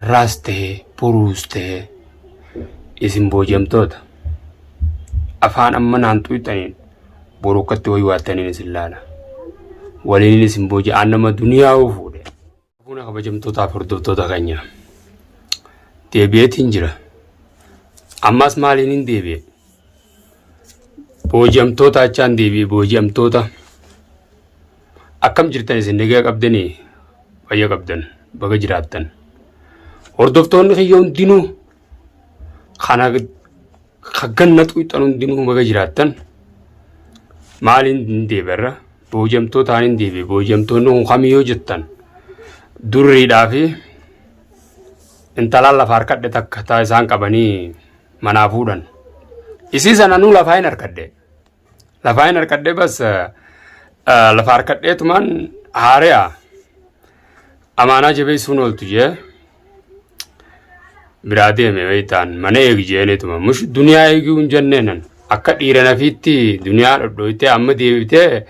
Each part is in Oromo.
Har'aas ta'e boruus ta'e isin booji'amtoota. Afaan amma naan xuyxaniin boru akkatti waywaattaniin isin laala. Waliin isin booji'aan nama duniyaa fuudhe. Fuuna kabajamtootaaf hordoftoota keenya. Deebi'eetiin jira. Ammas maaliin hin deebi'e? Booji'amtoota achaan deebi'e booji'amtoota. Akkam jirtan isin nagaa qabdanii fayya qabdan baga jiraattan. Hordoftoonni kiyya hundinuu kana ganna xuyxan hundinuu baga jiraattan. Maaliin hin deebi'arra? Booji'amtootaan hin deebi'e. Booji'amtoonni kun kamii yoo jettan durriidhaa fi intalaan lafa harkadhe takka taa isaan qabanii manaa fuudhan. Isii sana nuu lafaa hin harkadhe. Lafaa hin harkadhe bas lafa harkadheetumaan haare'a amaanaa jabeessuun ooltu jee biraa deeme wayitaan mana eegi jeenituma mush duniyaa eeguu hin jenneenan akka dhiira nafiitti duniyaa dhodhooytee amma deebitee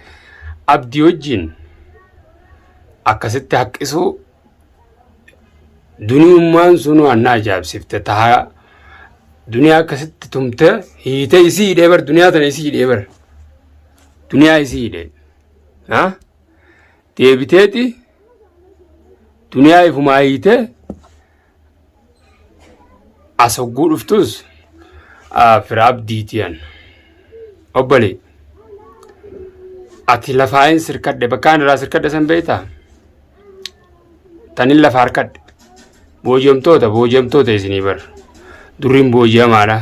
abdii wajjin akkasitti haqqisuu Duniyummaan sunuu anna ajaa'ibsifte tahaa duniyaa akkasitti tumte hiite isii hidhee bar duniyaa tana isii hidhee bar duniyaa isii hidhee ha deebiteeti duniyaa ifumaa hiite as hogguu dhuftus fira abdiitiyan obbolee ati lafaayin sirkadhe bakkaan irraa sirkadhe san beektaa tanin lafa harkadhe booji'amtoota booji'amtoota isinii bar durriin booji'amaadha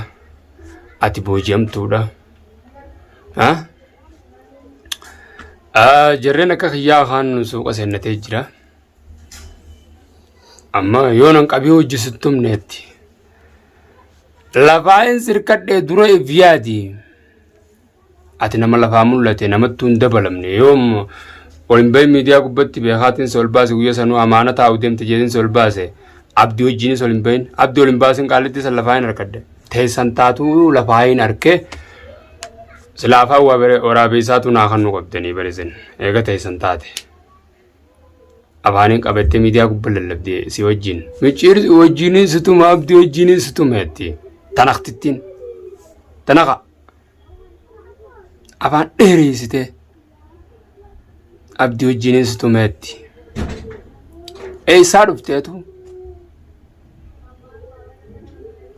ati booji'amtuudha ha jarreen akka kiyyaa afaan suuqa seennatee jira amma yoo nan qabii hojjisuttumneetti lafaayin sirkadhe dura if yaadi Ati nama lafaa mul'ate namattuu hin dabalamne yoom ol hin bahin miidiyaa gubbatti beekaatiin si ol baase guyya sanuu amaana taa'u deemte jeetiin si ol baase abdii wajjiinis ol hin bahin abdii ol hin baasin qaallittii san lafaa hin harkadde teessan taatuu lafaa hin harke silaa afaan waraabeessaatu naa kan nu qabdanii barisin eega teessan taate. Afaaniin qabattee miidiyaa gubba lallabdee si wajjin. Micciir wajjiniin si tuma abdii wajjiniin si tuma jetti. Tanaktittiin. Tanaka. Afaan dheereessitee abdii wajjiniin si tuma jetti. Eessaa dhufteetu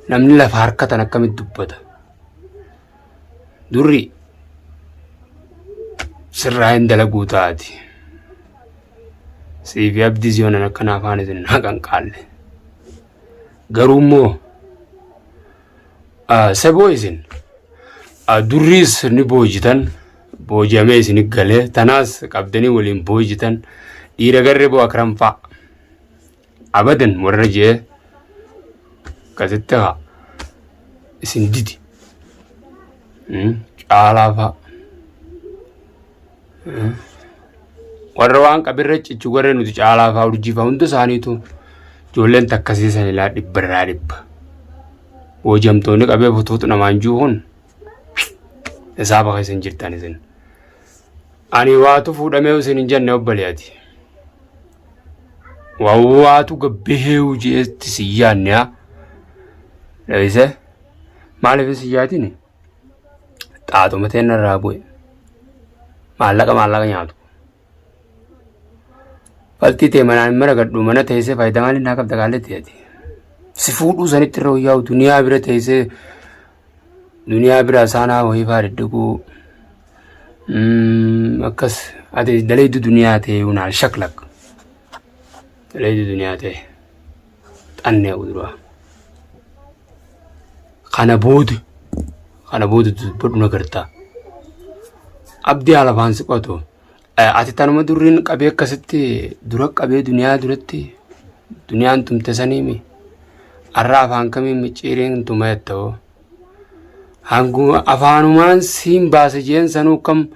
namni lafa harkatan akkamitti dubbata? Durri sirraa hin dalaguu taati. Siifi abdii siyoonan akkana afaan isin hin haqanqaalle. Garuu immoo saboo isin durriis ni boojitan booji'amee isin galee tanaas qabdanii waliin boojitan dhiira garree boo akram fa'a. Abadan warra jee akkasitti haa isin didi. Caalaa fa'a. Warra waan qabirra cichu garee nuti caalaa fa'a urjii fa'a hunda isaaniitu ijoolleen takkasii san ilaa dhibbarraa dhibba. Boojamtoonni qabee futuutu namaan jiru kun hisaaba keessa hin jirtan isin. Ani waatu fuudhamee isin hin jenne obbolee ati. Waan waatu gabbeheewu jeetti si yaadne haa. Dhageessee maaliif si yaadini? Xaaxuma ta'e irraa bu'e. Maallaqa maallaqa nyaatu. Faltii ta'e manaan hin maragadhu mana teessee faayidaa maaliin naa qabda qaaletti ati. Si fuudhuu sanitti irra wayyaa'u duniyaa bira teessee duniyaa bira saanaa wayii faa deddequu. Akkas ati dalaydu duniyaa ta'e unaal shaklak. Dalaydu duniyaa ta'e xannee uduraa. Kana booda kana booda dubbadhu na gartaa. Abdii haala afaan si qotu. Ati tanuma durriin qabee akkasitti dura qabee duniyaa duratti duniyaan tumte saniimi. Arra afaan kamiin micciiriin tuma jetta hoo. Hanguma afaanumaan siin baase jeen sanuu kam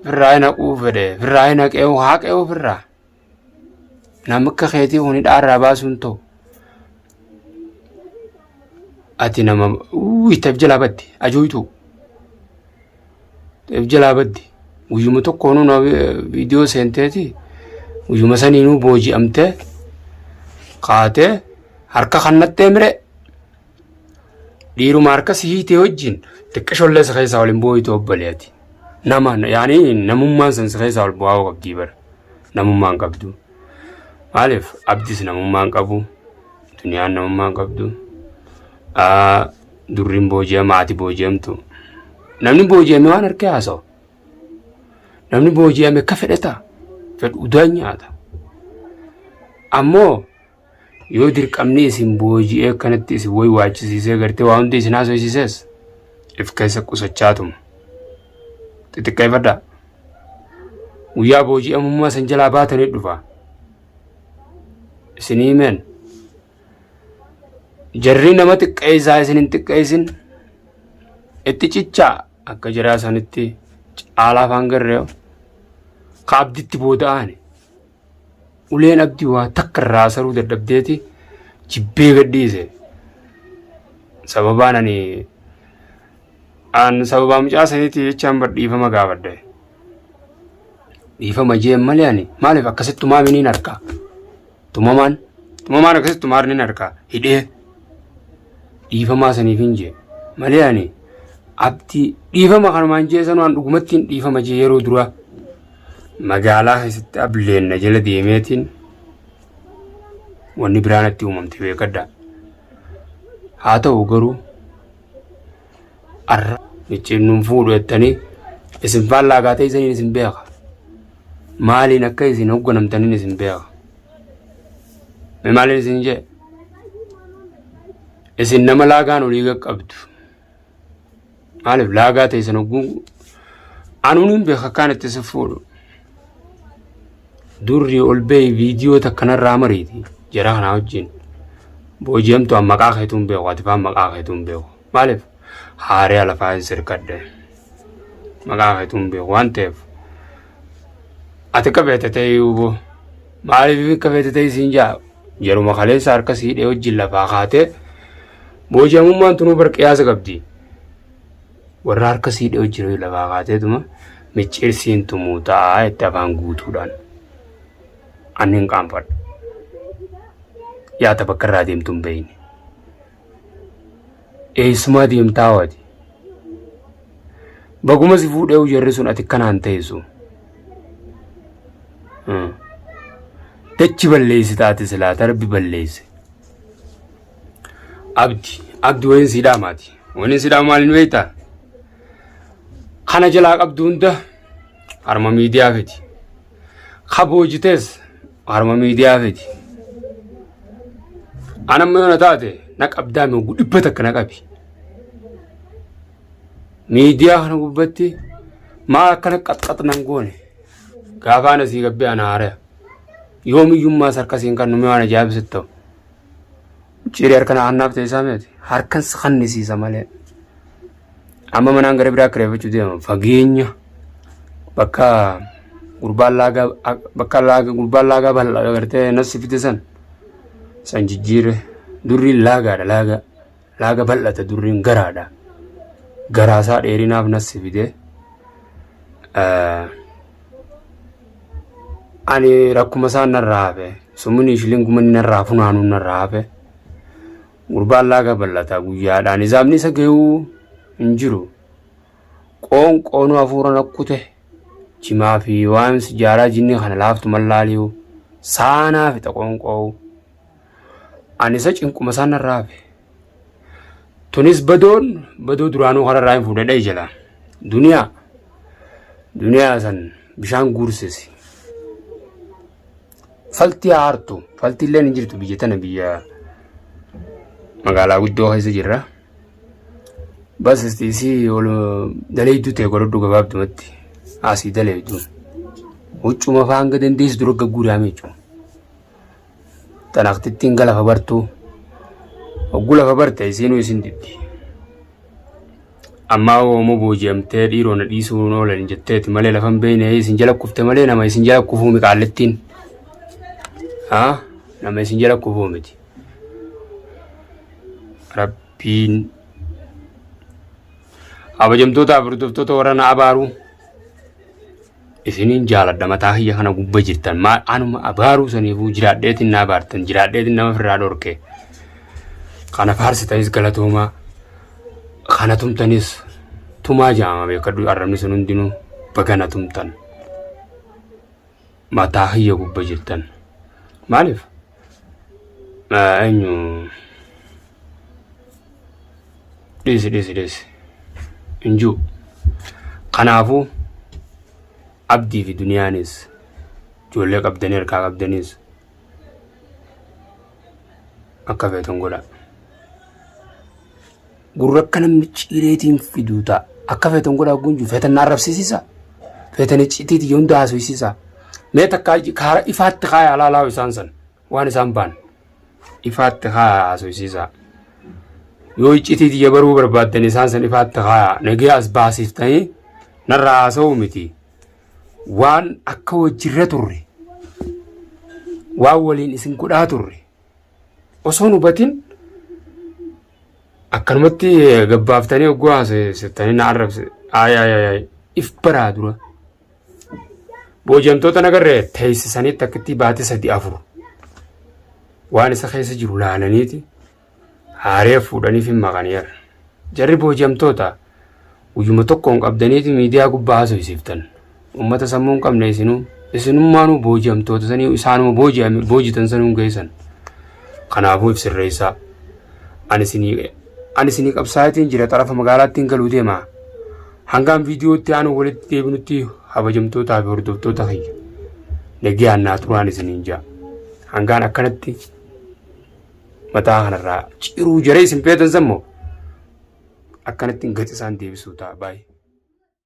firraa hin haquu fedhe firraa hin haqee haqee ofirraa. Nama akka keetii kun hidhaa irraa baasuun ta'u. Ati nama uwwi tab jalaa badde ajooytuu. Tab jalaa badde guyyuma tokkoonuu na viidiyoo seenteeti guyyuma saniinuu booji'amtee. Kaatee harka kannattee mire dhiiruma harka si hiitee wajjin xiqqishollee si keessaa waliin boo'itu obboleeti. Nama yaani namummaan san si keessaa ol bu'aa qabdii bara. Namummaan qabdu. Maaliif abdis namummaan qabu duniyaan namummaan qabdu durriin booji'ama ati booji'amtu. Namni booji'ame waan harkee haasa'u. Namni booji'ame akka fedhe ta'a. Fedhu udaan nyaata. Ammoo yoo dirqamni isin booji'ee akkanatti isin wayi waachisiisee gartee waa hundi isin haasofsiises if keessa qusachaatuma. Xixiqqeeffadhaa. Guyyaa booji'amummaa san jalaa baatanii dhufa. Isin himeen. Jarri nama xiqqeessaa isin hin xiqqeessin. Itti cichaa akka jiraa sanitti caalaa afaan garree ka abditti booda'aani. Uleen abdii waa takka irraa saruu dadhabdeeti jibbee gadhiise. Sababaan ani an sababaa mucaa saniiti jechaan bar dhiifama gaafadhe. Dhiifama jeen malee ani maaliif akkasitti tumaaminiin harkaa? Tumamaan tumamaan akkasitti tumaarniin harkaa hidhee dhiifamaa saniif hin jee malee ani abdii dhiifama kanumaan jee sanumaan dhugumatti hin dhiifama jee yeroo duraa magaalaa keessatti ableenna jala deemeetiin wanni biraa natti uumamte beekadha. Haa ta'u garuu arra micciin nun fuudhu jettanii isin faallaa gaatee isiniin isin beeka. Maaliin akka isin hoogganamtaniin isin beeka. Mee maaliin isin jee? Isin nama laagaan olii qaqqabdu. Maaliif laagaa ta'e sana hogguu anuun hin beeka akkaan itti si fuudhu. Durri ol ba'e viidiyoo takka narraa mariiti jara kanaa wajjin. Booji'amtu an maqaa keetuu hin beeku ati faan maqaa keetuu hin beeku. Maaliif haaree lafaa hin sirkadhe. Maqaa keetuu hin beeku waan ta'eef ati akka feete ta'e yuuboo maaliif akka feete ta'e siin jaa Yeruma kaleessa harka si hidhee wajjin lafaa kaatee booji'amummaan tunuu bar qiyaasa qabdi. Warra harka si hidhee wajjin lafaa kaateetuma micciirsiin tumuu ta'a itti afaan guutuudhaan. Ani hin qaanfadhu. Yaata bakka irraa deemtu hin beekne. Eessumaa deemtaa waati? Baguma si fuudhee jarri sun ati kanaan teessu. Dachi balleessi taate silaa tarbi balleesse. Abdi abdi wayin sii dhaamaati. Wayin sii dhaamu maaliin beektaa? Kana jalaa qabdu hunda harma miidiyaa fiti. Kaboojitees harma miidiyaa fiti. An amma yoo na taate na qabdaa mee 100 na qabi. Miidiyaa kana gubbatti maal akkana qaxqax nan goone. Gaafa ana sii gabbee ana haaraya. Yoomiyyummaa harka siin kan numee waan ajaa'ibsitti ta'u. Cirii harka na hannaaf ta'e isaa meeti. Harkan si kannisiisa malee. Amma manaan gara biraa kireeffachuu deema. Fageenya bakka gurbaan laagaa bakka laagaa gurbaan laagaa bal'aa gartee nasi fide san san jijjiire durriin laagaadha laagaa laaga bal'ata durriin garaadha. Garaasaa dheerinaaf nasi fide. Ani rakkuma isaan narraa hafe sumuni shilinguma inni narraa funaanuun narraa hafe. Gurbaan laaga bal'ata guyyaadhaan hisaabni isa gahuu hin jiru. Qoonqoonu hafuura nakkute jimaa fi waan sijaaraa jinnii kana laaftu mallaaliyu saanaa fixa qoonqoowu. Ani isa cinquma isaan narraa hafe. Tunis badoon badoo duraanuu kanarraa hin fuudhadha jala. Duniyaa duniyaa san bishaan guursisi. Falti haa hartu. Falti illee hin jirtu biyya tana biyya magaalaa guddoo keessa jirra. Bas isii ol daleeydu ta'e godhadhu gabaabdumatti. Asii daleeydu. Huccuma fa'aa hanga dandeessu dura gagguuraame jechuudha. Tanaqtittiin ga lafa bartuu. Hogguu lafa barte isiinuu isin diddi. Ammaa oomoo booji'amtee dhiiroo na dhiisuun oolan jetteeti malee lafa hin beekne isin jala kufte malee nama isin jala kufuu mi qaallittiin. Haa nama isin jala kufuu miti. Rabbiin kabajamtoota hordoftoota warra na abaaru. Isiniin jaaladha mataa kiyya kana gubba jirtan maal anuma abaaruu saniifuu jiraadheetiin na abaartan jiraadheetiin nama ofirraa dhorke. Kana faarsitanis galatoomaa kana tumtanis tumaa jaama beekadhu arrabni sun hundinuu baga na tumtan. Mataa kiyya gubba jirtan. Maaliif? Eenyu dhiisi dhiisi dhiisi hin jiru. Kanaafuu abdii fi duniyaanis ijoollee qabdanii harkaa qabdaniis akka feetan godhaa. Gurra akka namni ciireetiin fiduu ta'a. Akka feetan godhaa gunju feetan na arrabsiisiisa. Feetan icciitii tiyya hunda haasofsiisa. Mee takka kaara ifaatti kaaya alaalaa isaan san waan isaan baan ifaatti kaaya haasofsiisa. Yoo icciitii tiyya baruu barbaaddan isaan san ifaatti kaaya nagee as baasiftanii narraa haasa'uu miti. Waan akka wajjirra turre waan waliin isin godhaa turre osoo hin hubatin akkanumatti gabbaaftanii hogguu haasofsiftanii na arrabse ay ay ay ay if baraa dura booji'amtoota nagarree teessisanii takkitti baate sadi afur waan isa keessa jiru laalaniiti haaree fuudhaniif hin maqaniira jarri booji'amtoota Guyyuma tokkoon qabdaniiti miidiyaa gubbaa haasofsiiftan. Uummata sammuu hin qabne isinuu. Isinummaanuu booji'amtoota sanii isaanuma booji'ame boojitan sanuu hin geessan. Kanaafuu if sirreessaa. Ani isinii ani isinii qabsaa'itiin jira xarafa magaalaattiin galuu deema. Hangaan viidiyootti aanu walitti deebinutti habajamtootaa fi hordoftoota kiyya. Nagayaan naa turaan isiniin ja'a. Hangaan akkanatti mataa kanarraa ciruu jaree isin feetan sammoo akkanatti gati isaan deebisuu ta'a baay'ee.